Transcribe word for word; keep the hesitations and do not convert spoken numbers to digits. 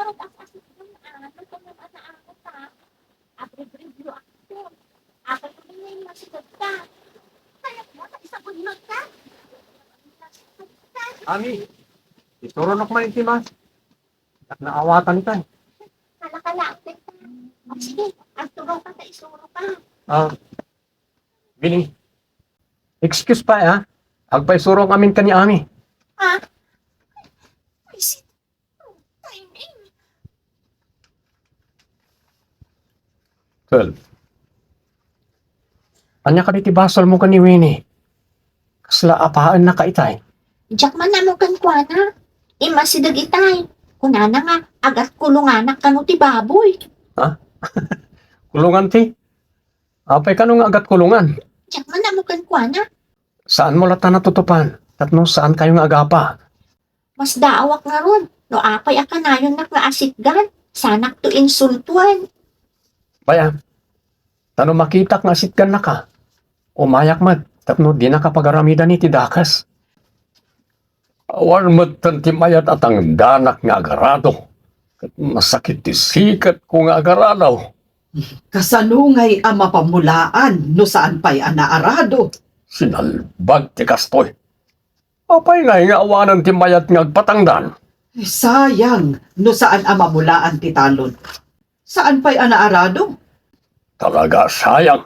Pag-asit-asit mo na, ano ko naman na ako, ha? Abribribyo ako. Ako ko na yung masigad ka. Kaya mo, isabon mo ka? Masigad ka. Ami, isuro nak man iti mas. Dak naawatan ka. Kala-kala, ate. O, sige, agturo ka ta isuro ka. Ah, Bini, excuse pa, ha? Agpaisuro amin ka ni Ami. Ha? Ay, si timing. Twelve. Ania kadi ti basol mo ken ni Winnie? Kasla apaen na ka itay? Diak man ammo kenkuana. Immasideg itay. Kunana nga, agatkulonganak kano ti baboy. Ha? Kulongan ti? Apay kano nga agatkulongan? Diak man ammo kenkuana. Saan mo latta natutupan? Tapno saan kayo nga agapa? Masdaawak ngarud no apay a kanayonnak nga asitgan, sanak to insultuan. Baya, ta no makitak nga asitgannaka, umayak met tapno dinaka pagaramidani ti dakes. Awan metten ti mayat a tangdanak nga agarado, ket masakit ti siketko nga agaradaw. Kasano ngay a mapamulaan no saan pay a naarado? Sinalbag ti kastoy. Apay ngay nga awanen ti mayat nga agpatangdan? Sayang no saan a mamulaan ti talon. Saan pay a naarado? Talaga sayang